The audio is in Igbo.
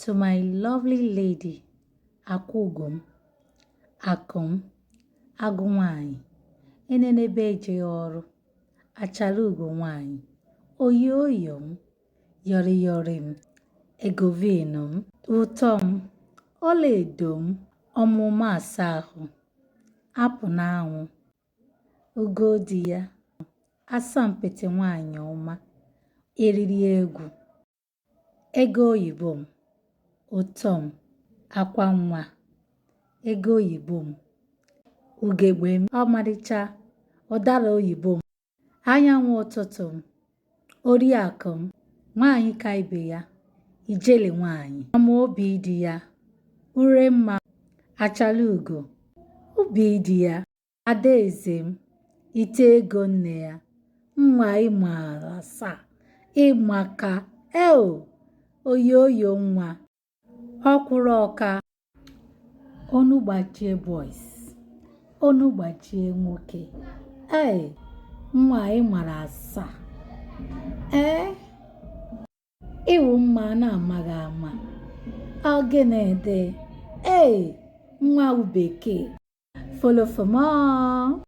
To my lovely lady, Akwaugo m, akụ m, agụ nwanyị, enenebe ejeghị ọrụ, achalugo nwanyị, oyoyo m, yọrịyọrị m, egovin m, ụtọ m, ọlaedo m, ọmụma asa ahụ, apụ n'anwụ, ugo di ya, asampete nwanyị ọma, eriri egwu, ego oyibo m, ụtọ m, akwa nwa, ego oyibo m, ugegbe m, ọmarịcha, ụdara oyibo m, anyanwụ ụtụtụ m, oriakụ m, nwaanyị ka ibe ya, ijele nwaanyị, ama obi di ya, ure mma, achalugo, obi di ya, adaeze m, ite ego nne ya, nwa ịmara asaa, ịmaka, eo, oyoyo nwa, ọkwụrụ ọka, onu gbajie boys, onu gbajie nwoke, ee, nwa ịmara asaa, ee, ịwụ mma na-amaghị ama, ọ gịnị dị, ee, nwa bekee. Follow for more.